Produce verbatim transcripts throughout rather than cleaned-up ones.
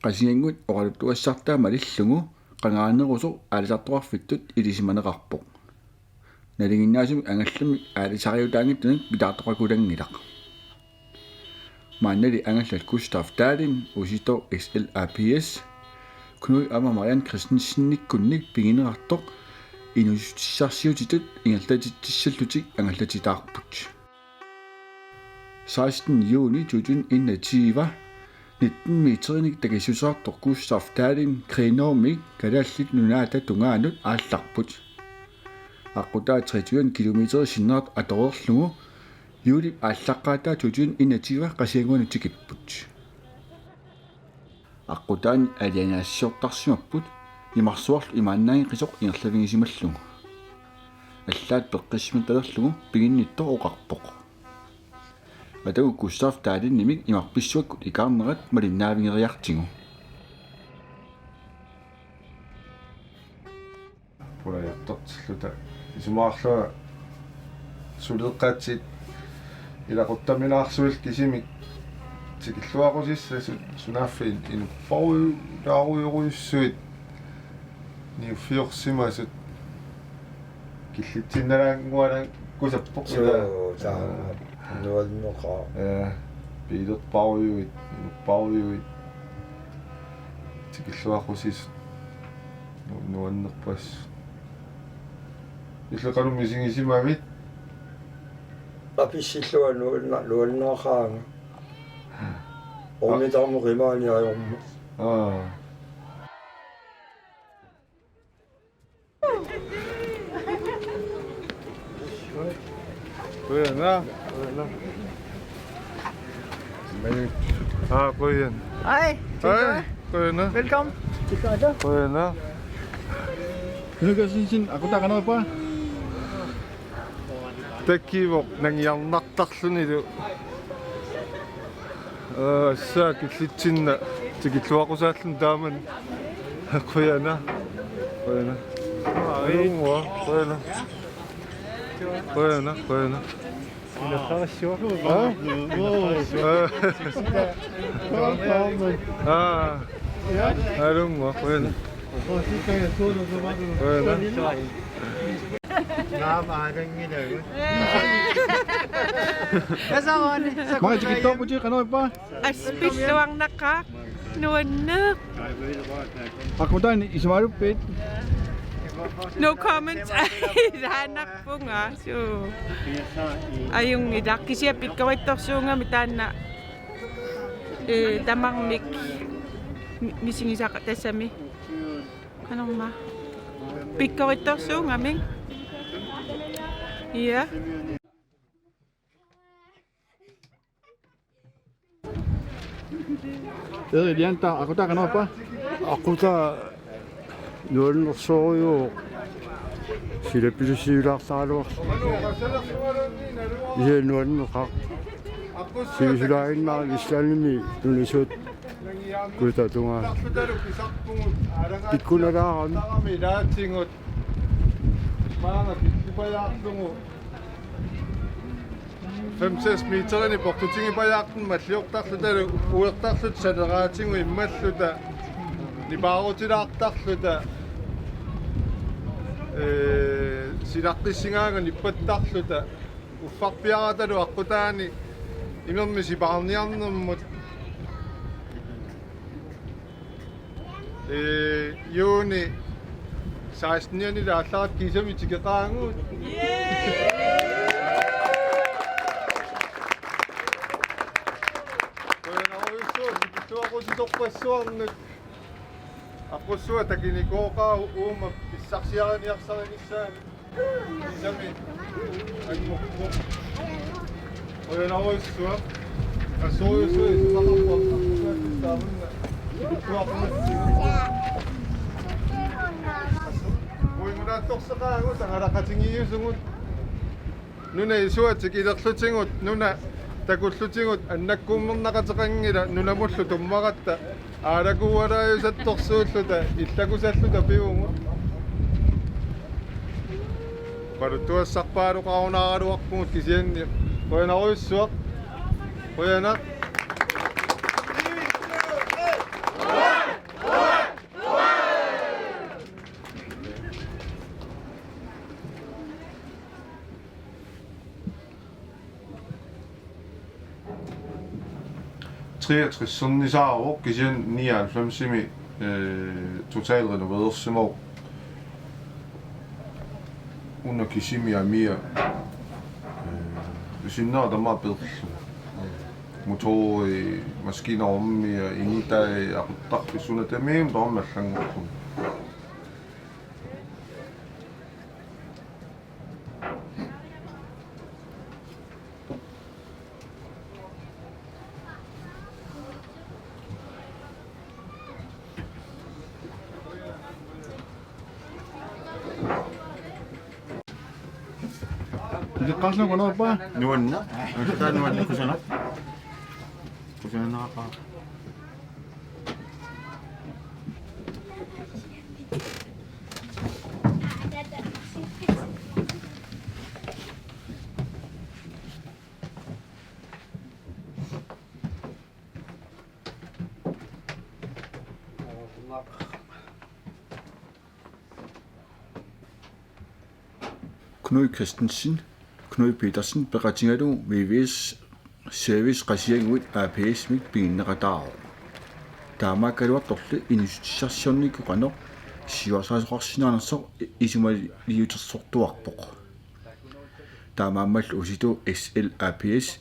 Qasigiannguit oqaluttuassartaa malillugu qangaanerusoq aalisartoqarfittut ilisimaneqarpoq. Nalinginnaasumik angallamik aalisariutaanngitsunik pitaartoqakulanngilaq. Maannali angallat Gustav Dahlin, Usitooq S L A P S, Knud aamma Marianne Christensenikkunnik pigineqartoq inuussutissarsiutitut ingerlatitsissallutik angallatitaarput. Seksten juni to tusind enogtyve, nitten meterinik takissuseqartoq Gustav Dahlin Grenaammik Kalaallit Nunaata tungaanut aallarput. Aqqutaa treogtyve kilometer sinnerat atoreerlugu juulip aallaqqaataa to tusind enogtyve Qasigiannguanut tikipput. Aqqutaani alianaassiortarsimapput imarsuarlu imaannaanngeqisoq ingerlavigisimallugu. Allaat peqqissimattalerlugu piginnittoq oqarpoq. Atagu Gustav Dahlinimik imarpissuakkut ikaarnerat malinnaavigeriartigu. Pulajartortilluta. Isumaqarlunga suleeqqatsit ilaquttaminaarsuillu kisimik tikilluaqqusassasut sunaaffa inupparujorujussuit niuffiorsimasut killitsinnalaannguaannarusuppoq sila. Joo, taama. Nuanneqaaq. Ja, piilerparujuit, inupparujuit. Tikilluaqqusassasut. Nu-, nuannerpassuit. Illit qanoq misigisimavit? Apisillunga nuanna-, nuanneqaanga. Ornittarmut imaani ajormat. Aa. Qujanaq. Qujanaq. Aa, qujan. Hej. Hej. Qujanaq. Velkommen. Qujanaq. Knud Christensen, aqqutaa qanoq ippa? Takivoq nangiarnartarlunilu. Aa, tassa killitsinnaq tikilluaqqusaalluni taamani. Qujanaq. Qujanaq. Alunnguaq, qujanaq. Qujanaq, qujanaq. Aa? Aa. Alunnguaq, qujanaq. Qujanaq. Maja tikittoorputit, qanoq ippa? Aspilluarnaqaaq, nuanneq. Aqqutaani isumaqaluppit? No comment. Ilaannarpunga. Suu. Ajunngilaq, kisianni pikkorittorsuugami taanna. Ee, tamarmik mi-, misigisaqa tassami. Qanormaa. Pikkorittorsuugami. Ja. Erik Lianta, aqqutaa qanoq ippa? Aqqutaa nuannersorujuuvoq. Silappilussiulaartaraluarlugu. Ise nuanneqaaq. Sivisulaarinnarami Islandimi nunasuut kutatungaa. Pikkunalaarami. Maanga killipajaarlugu. Fem-seks meterinik portutigipajaartumik malliortarlutalu uertarluta saneraatigut immalluta nipaarutilaartarluta, ee, silaqqissingaangat nippattarluta uffarpiaratalu aqqutaani imermik sipaarniarnermut. Ee, juuni sekstenianni aallarata kiisami tikeqaagut. Qujanarujussuaq tikilluaqqusisorpassuarnut. Aqqutaa takinikooqaaq uuma pissarsiariniarsarinissaanut. Sami. Qujanarujussuaq. Assorujussuaq isumaqarpoq. Uingunaattorseqaagut angalaqatigiiusugut. Nunap isuata tikilerlutigu, nunat takullutigu annakkuummerneqateqanngilaq nunamullu tummaratta. Aalakuualaajusattorsuulluta illakusalluta pivugut. Oqaluttuassarpaaluqarunaaraluarpugut kisianni qujanarujussuaq. Qujanaq. Treogtressernisaavoq, kisianni nioghalvfemsimi, øh, totalrenoverersimavoq. Una kisimi amia, øh, sinnera tamaat peerlugu. Motori, maskiinarummia, ingitai, aquttarfik, suna tamaat tamarmi allanngorluni. Ileqqaarlugu qanorpa? Nuanna. Taa nuanna kusana. Kusanaqaaq. Knud Christensen, Knud Petersen peqatigalugu V V S Service Qasigiannguit A P S-imik piginneqataavoq. Taamaakkaluartorli inuussutissarsiornikkut qanoq siuarsaasoqarsinnaanersoq isumaliutersortuarpoq. Taamaammallu Usituup S L A P S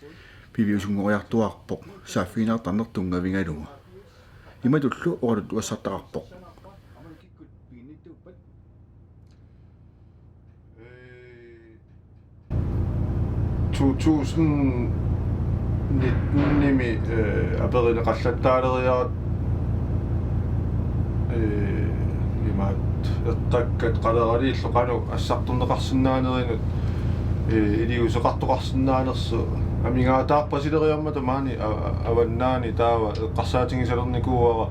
piviusunngoriartuaarpoq saaffigineqartarneq tunngavigalugu. Imatullu oqaluttuassartaqarpoq. To tusind nittenimi, øh, aperineqallattaaleriaat, øh, imaat eqqakkat qaleraliillu qanoq assartorneqarsinnaanerinut, øh, iliuuseqartoqarsinnaanersoq amigaataarpasileriarmata maani a-, a-, avannaani taava eqqarsaatigisalernikuuara,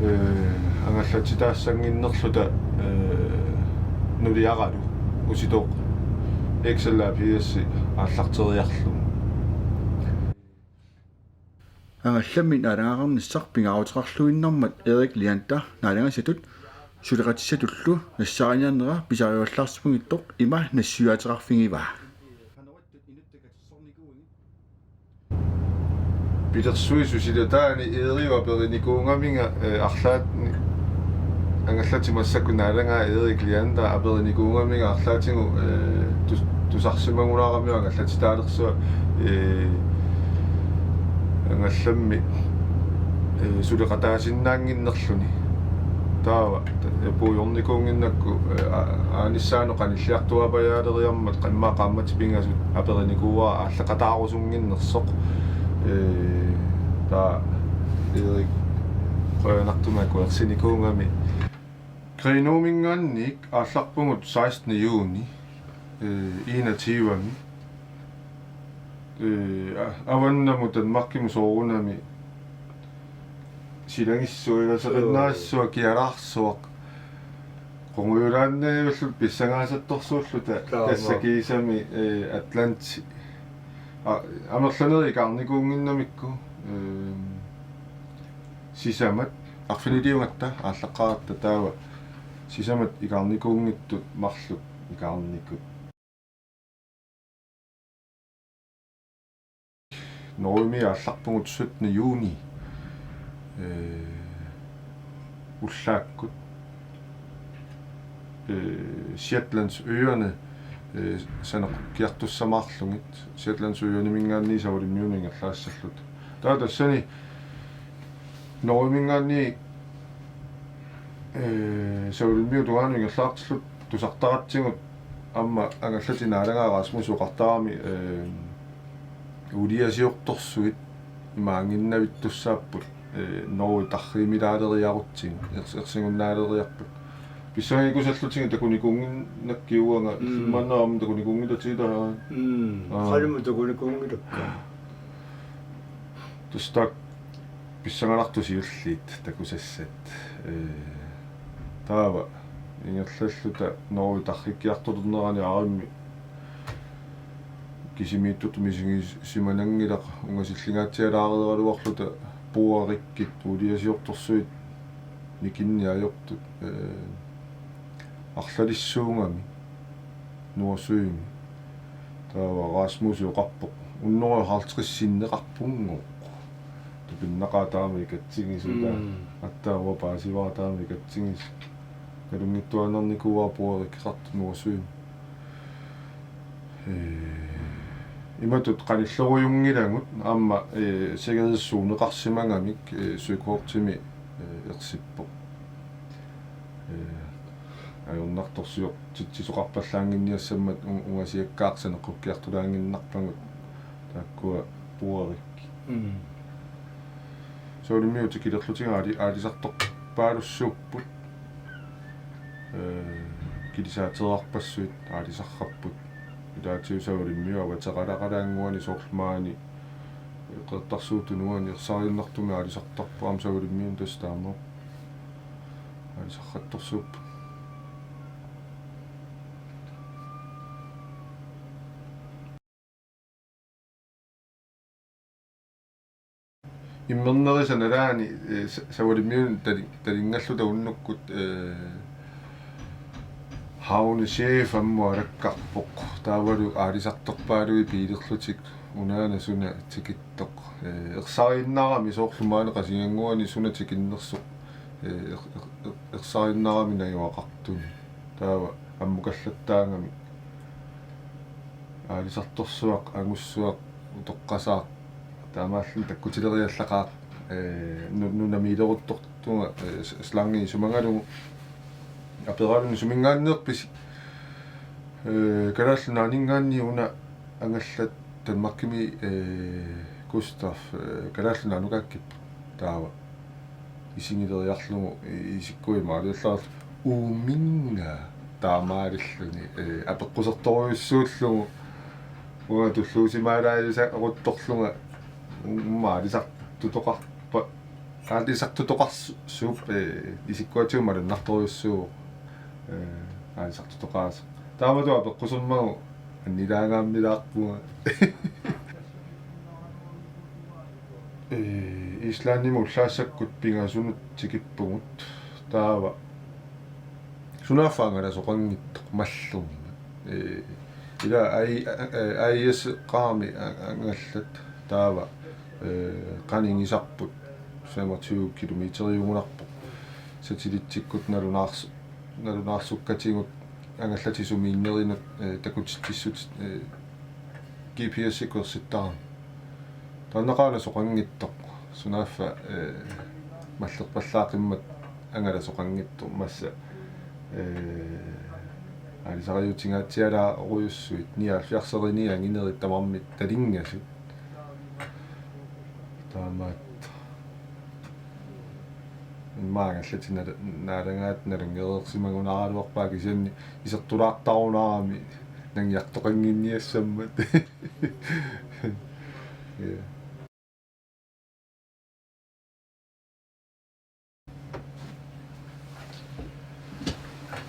øh, angallatsitaassanginnerluta, øh, nuliaralu Usituup X L A P S aallarteriarlugu. Angallammi naalagaqarnissaq pingaaruteqarluinnarmat Erik Liander naalagassatut suleqatissatullu nassaariniarnera pisariuallaarsimanngitsoq ima nassuiaateqarfigivaa. Pilersuisut silataani Eeriup aperinikuugamiga, øh, arlaat-, angallatit massakkut naalagaa Erik Liander aperinikuugamiga arlaatigut, øh, tus-, tusarsimagunaramiuk angallatitaalersuaq, øh, angallammi, øh, suleqataasinnaannginnerluni. Taava, øh, puigornikuunnginnakku, øh, a-, aanissaanut qanilliartuaapajaaleriarmat qimma qaammatit pingasut aperinikuuara aallaqqataarusunnginnersoq. Øh, taava Erik qujanartumik akuersinikuugami. Grenaamingaanniit aallarpugut sekstende juni, øh, enogtyvemi. Øh, a-, avannamut Danmarkimut soorunami silagissuaq, ilaseqinnaassuaq, kialaarsuaq. Qungujulaannaviulluta pissangaasattorsuulluta. Taama. Tassa kiisami, øh, Atlanti. A-, amerlanerit ikaarnikuunnginnamikku, øh, sisamat, arfiniliugatta aallaqqaratta taava sisamat ikaarnikuunngittut marluk ikaarnikut. Norgemi aallarpugut syttende juni, øh, ullaakkut, øh, Shetlandsøerne, øh, sanoqqiartussamaarlugit, Shetlandsøernemingaanniit Savalimmiunut ingerlaassalluta. Taava tassani Norgemingaanniit, øh, Savalimmiut tungaanut ingerlaartilluta tusartaratsigu aamma angallatit naalagaa Rasmus oqartarami, øh, uuliasiortorsuit imaanginnavittussaapput, øh, Norge tarriimilaaleriarutsigu, ers-, ersingunnaaleriarput. Pissangagikusallutigu takunikuunnginnakku uanga. Mm. Simmannarami takunikuunngilatigu taava. Mm. Aa. Qalimut takunikuunngilakka. Tassa taakku pissanganartut siulliit takusassat. Øh, taava ingerlalluta Norge tarrikkiartulernerani aarimmi kisimiittutut misigisimananngilaq, ungasillingaatsialaareeraluarluta puarikkit uuliasiortorsuit nikinni ajortut, øh, arlalissuugami Nordsømi. Taava Rasmus oqarpoq: hundrede og halvtreds sinneqarpunngooq. Tupinnaqaaq taama ikatsigisoq, mm, aatsaat uanga paasivara taama ikatsigisoq. Nalunngitsuarnikuuara puarikiqartoq Nordsømi. Ee, imatut qanilliunngilagut aamma, ee, sikkerhedszoneqarsimagamik, ee, Søkortimi, ee, ersippoq. Ee, ajornartorsiortitsisoqarpallaannginniassammat u-, ungasiakkaarsaneq qukkiartulaannginnarpagut taakkua puarikkut. Mm. Savalimmiut tikilerlutigit aali-, aalisartorpaalussuupput. Ee, kilisaateerarpassuit aalisarrapput. Ilaatigut savalimmiut avateqalaqalaannguani soorlu maani Qeqertarsuup Tunuani ersariinnartumik aalisartarput, aamma savalimmiut tassa taama. Aalisarrattorsuupput. Immernerisa nalaani, ee, sa-, savalimmiunut tali-, talinngalluta unnukkut, ee, havnechef ammut alakkarpoq. Taavalu aalisartorpaalugit biilerlutik unaana suna tikittoq. Ee, ersariinnarami soorlu maani Qasigiannguani suna tikinnersoq. Ee, er-, er-, er-, ersariinnarami najugaqartuni. Taava ammukallattaagami. Aalisartorsuaq, angussuaq, utoqqasaaq, taamaalilluni takkutileriallaqaaq, ee, nu-, nunamiileruttortunga, ee, s-, slangi isumagalugu aperaluni suminngaanneerpisi, ee, Kalaallit Nunaanninngaanniit una angallat Danmarkimi, ee, Gustav, ee, Kalaallit Nunaannukaakkipput taava. Isigileriarlugu i-, isikkuit maaliallarlu uuminnga taamaalilluni, ee, apeqqusertorujussuullugu uanga tulluusimaalaajusaruttorlunga uumma aalisartutoqarpa-, aalisartutoqarsuup, ee, isikkuatigut malunnartorujussuuvoq, ee, aalisartutoqaasoq. Taamatut apeqqusermagu annilaangaammilaarpunga. Ee, Islandimi ullaassakkut pingasunut tikippugut. Taava sunaaffa angalasoqanngitsoq mallummat. Ee, ila ai-, ee, A I S-qaami a-, angallat. Taava, ee, qanigisarput femogtyve kilometeriugunarpoq. Satellitsikkut nalunaars-, nalunaarsukkatsigut angallatit sumiinnerinut, ee, takutitsissutit, ee, G P S-ikkut ersittarami. Taannaqaana soqanngitsoq, sunaaffa, ee, mallerpallaaqimmat angalasoqanngitsoq massa, ee, aalisariutingaatsialaarujussuit nioghalvfjerdserinit anginerit tamarmik talinngasut. Taamaattoq. Immaqa angallatit nala-, naalagaat nalunngereersimagunaraluarpaat kisianni isertulaartarunarami nangiartoqannginniassammat. Ja.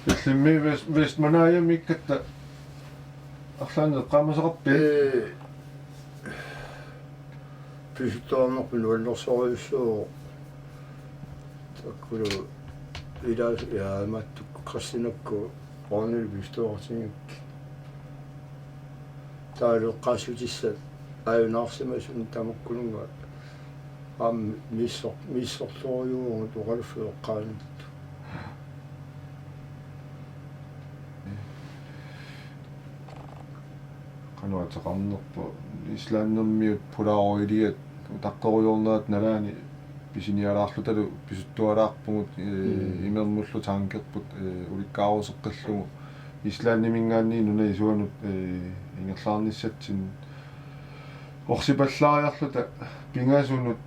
Illimmi Vest-, Vestmannaeyamiikkatta arlaannik eqqaamasaqarpit? Ee, pisuttuarnerput nuannersorujussuuvoq. Takkulu ilaas-, ja, imaattoq Christianakkut Ronny pisuttuartigigakkit. Taavalu eqqaassutissat ajunaarsimasut tamakkununnga aamma missor-, missortorujuuvugut oqaluffeeqqaanut. Qanoq ateqarnerpoq, Islandimiut polaroiliat utaqqerujoornerat nalaani pisinialaarlutalu pisuttualaarpugut, ee, mm, imermullu tankerput, ee, ulikkaaruseqqillugu. Islandiminngaanniit nunap isuanut, ee, ingerlaarnissatsinnut orsipallaariarluta pingasunut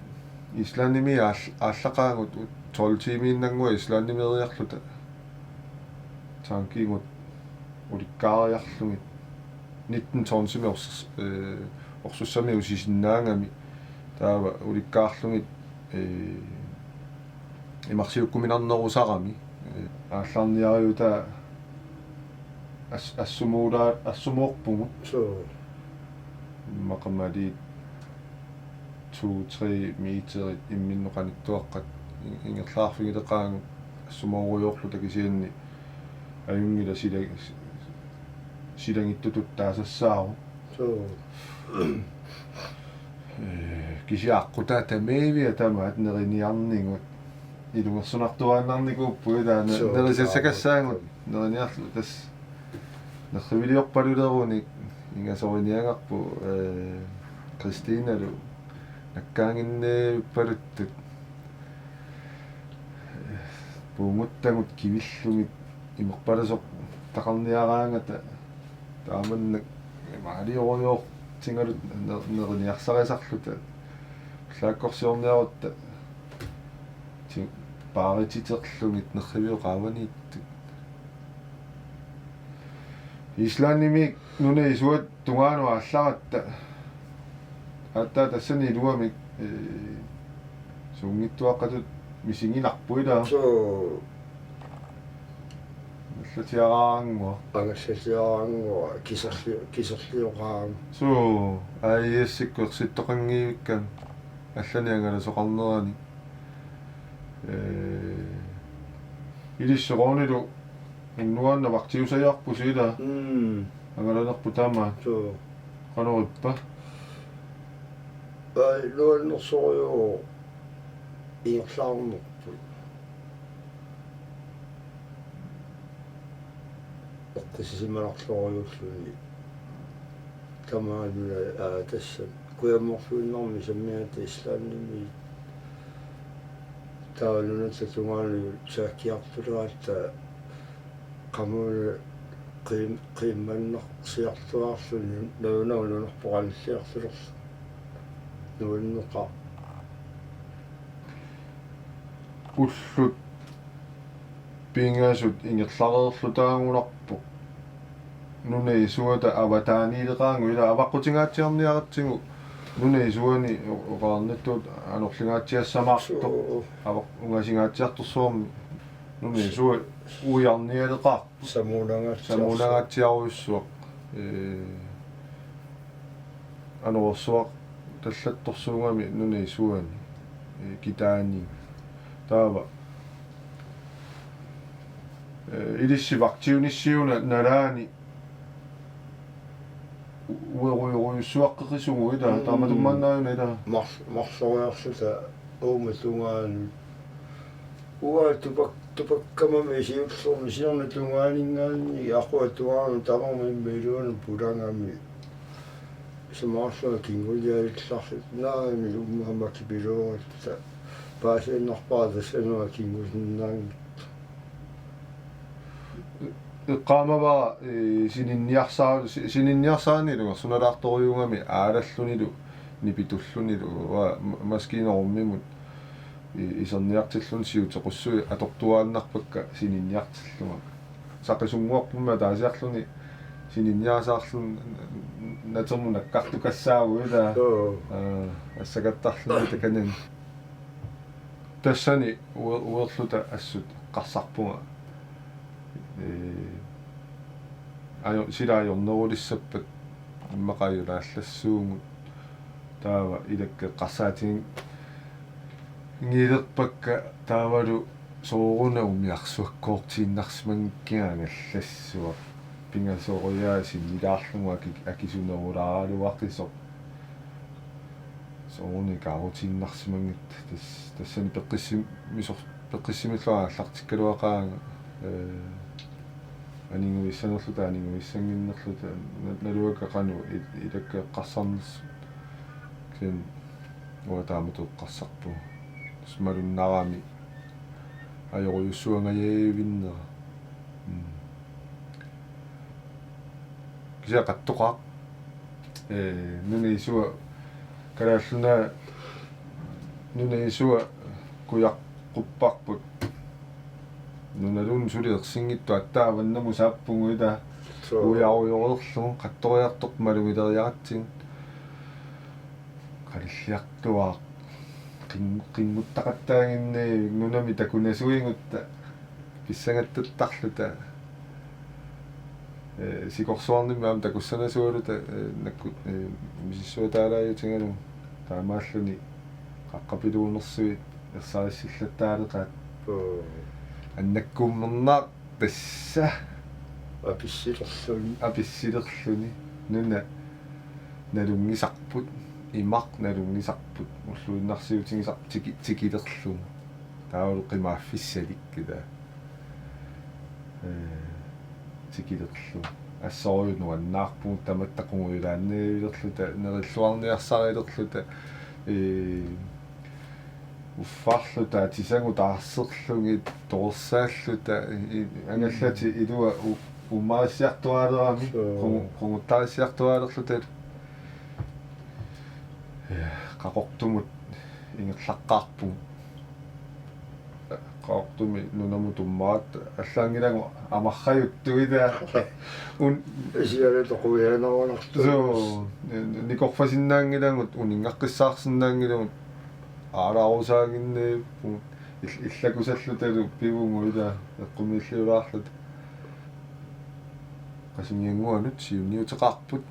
Islandimi aal-, aallaqaagut tolv tiimiinnannguaq Islandimiiriarluta tankigut ulikkaariarlugit nitten tonsimik ors-, ee, orsussamik usisinnaagami taava ulikkaarlugit, ee, imarsiukkuminarnerusarami, ee, aallarniariutaa as-, assumuulaa-, assumuuppugut. Suu. Immaqa maani to tre meterit imminnut qanittuaqqat in-, ingerlaarfigileqaagut assumoorujoorluta kisianni ajunngilaq sila-, silanngitsutut taasassaavoq. Suu. Ee, Kisianni aqqutaa tamaviat tamaat neriniarnigut. Ilungersunartuaannarnikuupput ilaa ne-, Suu, nerisasakassaagut. Neriniarlu tassa. Nerriviliorpalulerunik ingasoriniagarput, eh, Kristinalu nakkaannginneruppaluttoq. Puunguttagut kivillugit imerpalasoqarniaraangata taamannak imaaliorujussuartigaluta ner-, neriniarsarisarluta ullaakkorsiorniarutta ti-, paarititerlugit nerriviup qaavaniittut. Islandimi nunap isuata tungaanut aallaratta. Aatsaat tassani iluamik, ee, suunngitsuaqqatut misiginarpoq ilaa. Suu. Allatsiaraanngua. Angallatsiaraanngua kiserli-, kiserlioraanngua. Suu, A I S-ikkut ersittoqanngivikkami. Allanik angalasoqarnerani. Ee, ilissi Ronilu unnuaannaq vagtiusagiarpusi ilaa. Mm. Angalanerput tamaat. Suu. Qanoq ippa? Ai, nuannersorujuuvoq ingerlaarnerput. Eqqissisimanartorujuulluni. Tamaani, aa, tassa. Kujammerluinnarmik sammiata Islandimi. Taava nunatta tungaanut saakkiartuleratta qamuuna qiim-, qiimmannarsiartuaarluni nunarput qanilliartulerlugu. Nuanneqaaq. Ullut pingasut ingerlareerlutaagunarpoq. Nunap isuata avataaniileqaangut ilaa avaqqutingaatsiarniaratsigu. Nunap isuani o-, oqarnittut anorlingaatsiassamaartoq. Suu. Avaq-, ungasinngatsiartorsuarmik. Nunap isua uiarnialeqaarpoq. Samuunangaatsiarsuaq. Samuunangaatsiarujussuaq. Ee, anorersuaq tallattorsuugami nunap isuani, ee, kitaani. Taava, ee, ilissi vagtiunissiuna nalaani u-, uerujorujussuaqqeqisugut ilaa, mm, taamatummaannaajuna ilaa. Mar-, marloriarluta uuma tungaanut. Uanga tupak-, tupakkamami siullermi siorna tungaaninngaanniit aqua tungaanut tamarmi imma iluanut pulangami. Isumaqarlunga kinguliarillarluta naani uumma makipilooratta. Paasiinnarpara tassanua kingusinnaanngitsoq. Eqqaamavara, ee, sininniarsaa-, si-, sininniarsaani ilungersunalaartorujuugami aalallunilu nipitullunilu uanga ma-, maskiinarummimut i-, iserniartilluni siutequssuit atortuaannarpakka sininniartillunga. Saqisunnguarpummi ataasiarluni sininniasaarluni n-, n-, natermut nakkartukassaagut ilaa. Joo. Aa, assakattarluni takanani. Tassani ue-, uerluta assut eqqarsarpunga. Ee, ajo-, sila ajornerulissappat immaqa ajulaallassuugut. Taava ilakka eqqarsaatigilerpakka taavalu sooruna umiarsuakkoortiinnarsimanngikkiga angallassuaq. Pingasoriaasinnilaarlugu aki-, akisunerulaaraluaqisoq. Soorunami kaarutiinnarsimanngitsoq tas-, tassani peqqissim-, misor-, peqqissimillugu aallartikkaluaqaanga, ee, aniguissanerluta, aniguissannginnerluta, na-, naluakka qanoq i-, ilakka eqqarsarnersut. Kisianni uanga taamatut eqqarsarpunga. Tassa malunnarami ajorujussuangajavinnera. Mm. Kisianni qattoqaaq. Ee, nunap isua Kalaallit Nunaat nunap isua kujaqqupparput. Nunaluunniit suli ersinngitsoq aatsaat avannamut saappugut ilaa. Suu. Uiarujoreerlugu qattoriartortut malugileriaratsigu. Qanilliartuaaq qin-, qinguttaqattaaginnarlugu nunami takunasuigutta pissangattattarluta. Ee, sikorsuarnimmi aamma takussanasugaluta, ee, nakkut, ee, misissuataalaajutigalugu. Taamaalluni qaqqapiluunersuit ersarissillattaaleqaat. Joo. Annakkuummernaaq tassa. Apissilerluni. Apissilerluni. Nuna nalunngisarput. imaq nalunngisarput, ulluinnarsiutigisarput tiki-, tikilerlugu. Taavalu qimaaffissalik kida. Ee, tikilerlugu. Assorujuk nuannaarpugut tamatta qungujulaannavilerluta, nerilluarniarsarilerluta, ee, uffarluta, atisagut taarserlugit, torsaalluta, i-, i-, angallatit ilua u-, uumarissiartuaalerami, Suu. qungu-, qunguttarissiartuaalerluta. Ja, Qaqortumut ingerlaqqaarpugut. Qaqortumi nunamut tummaratta allaanngilagut amarrajuttuita. Un- Isialu toquianerunertu. Suu, ni-, nikorfasinnaanngilagut, uninngaqqissaarsinnaanngilagut, aalaarusaaginnavipput, il-, illakusalluta pivugut ilaa, eqqumiilliulaarluta. Qasigiannguanut siunniuteqarput.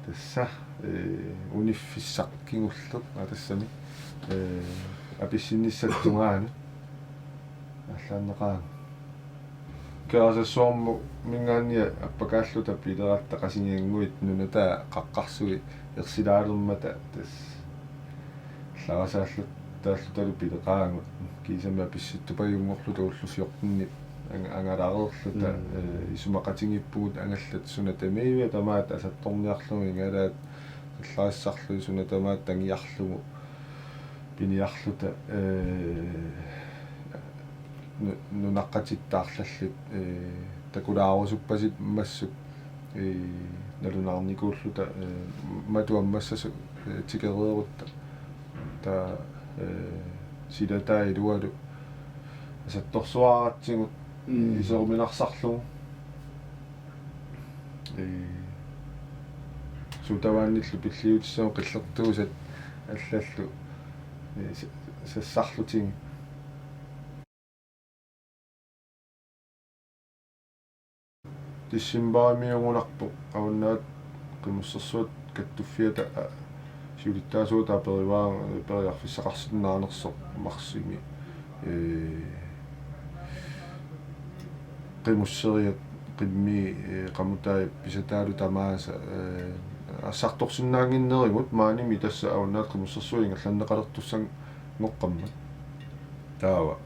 Tassa, ee, uniffissaq kingulleq, aa, tassami, ee, apissinnissaata tungaanut allaanneqaagut. Kerasassuarminngaanniit appakaalluta pileratta Qasigiannguit nunataa qaqqarsui ersilaalermata tassa. Allagasaalluta taallutalu pileqaagut. Kiisami apisitsupaajunngorluta ullut fjortenit ang-, angalareerluta, Mm. ee, isumaqatigiippugut angallat suna tamaviat tamaat asattorniarlugu igalaat qillarissarlugit suna tamaat tangiarlugu piniarluta, ee, nu-, nunaqqatitta arlallit, ee, takulaarusuppasippoq massakkut, ee, nalunaarnikuulluta, ee, matu ammassasut, ee, tikereerutta. Taava, ee, silataa ilualu asattorsuaratsigu Mm. iseruminarsarlugu. Ee, suut tamaannillu pilliutissagut qillertuusat allallu, ee, sa-, sassarlutigit. Decembarimiugunarpoq Avannaata Qimussersuata kattuffiata, aa, siulittaasuata aperivaanga, ee, periarfissaqarsinnaanersoq marsimi. Ee, qimusseriat, qimmii, ee, qamutai pisataalu tamaasa, ee, assartorsinnaannginnerimut maanimi tassa Avannaata Qimussersuaq ingerlanneqalertussanngoqqammat. Taava.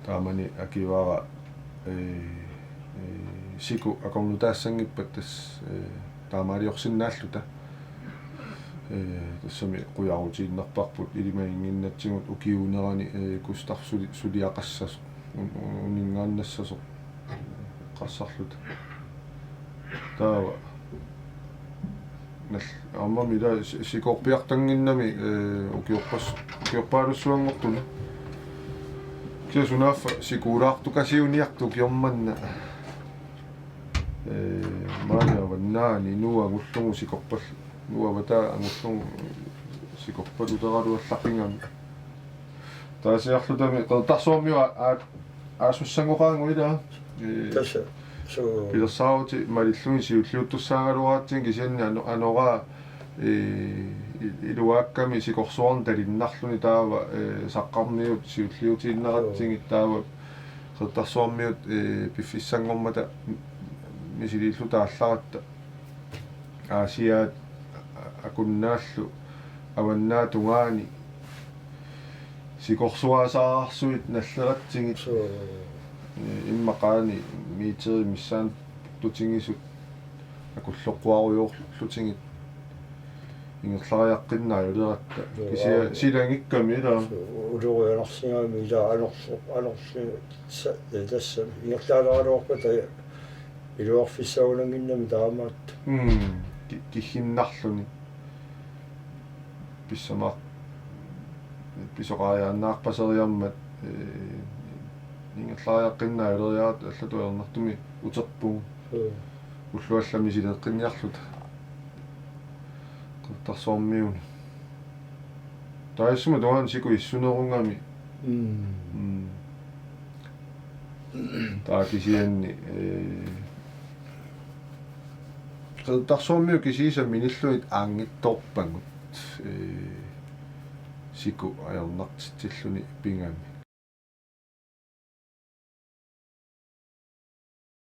Taamani akivara, ee, ee, siku akornutaassanngippat tassa, ee, taamaaliorsinnaalluta. Ee, tassami qujarutiinnarparput ilimaginnginnatsigu ukiuunerani, ee, Gustav suli-, suliaqassasoq, un-, un-, uninngaannassasoq, ee, qassarluta. Taava. Nal-, aammami ila si-, sikoorpiartannginnami, ee, ukiorpas-, ukiorpaalussuanngortuni. Kisianni sunaaffa sikuulaartukasiuniartoq ukiormanna. Ee, maani Avannaani Noah angullugu sikorpal-, Noah avataa angullugu sikorpaluteraluallaqigami. Taasiarlutami Qeqertarsuarmiut aa-, aa-, aasussanngoqaagut ilaa. Ee, Tassa. Suu. Pilersaarutit malillugit siulliuttussaagaluaratsigu kisianni ano-, anoraa, ee, i-, iluaakkami sikorsuarneq talinnarluni taava, ee, Saqqarmiut siulliutiinnaratsigit Suu. Taava Qeqertarsuarmiut, ee, piffissanngormata misiliilluta aallaratta. Aasiaat akunnaallu Avannaata tungaani sikorsuasaararsuit nalleratsigit. Suu. Ee, immaqaani meterit missaani puttutigisut akulloqquarujoorlutigit ingerlariaqqinnaajuleratta. Joo, Kisianni aa. Silagikkami ilaa. Suu, ulorianarsigami ilaa anorso-, anorsi-, sa-, ee, tassa ingerlaaleraluarpata iluarfissagunannginnami taamaattut. Mm. Ki-, kigginnarluni. Pissamaar-, pisoqariaannaarpaseriarmat, ee, ingerlariaqqinnaajuleriaratta allatut ajornartumik uterpugut. Suu. Ullut allamik sileeqqinniarluta. Qeqertarsuarmiuni. Taava issuma tungaanut siku issunerugami. Mm. Mm. Taava kisianni, ee, Qeqertarsuarmiut kisiisa minillugit aanngitsoorpagut, ee, siku ajornartitsilluni pigami.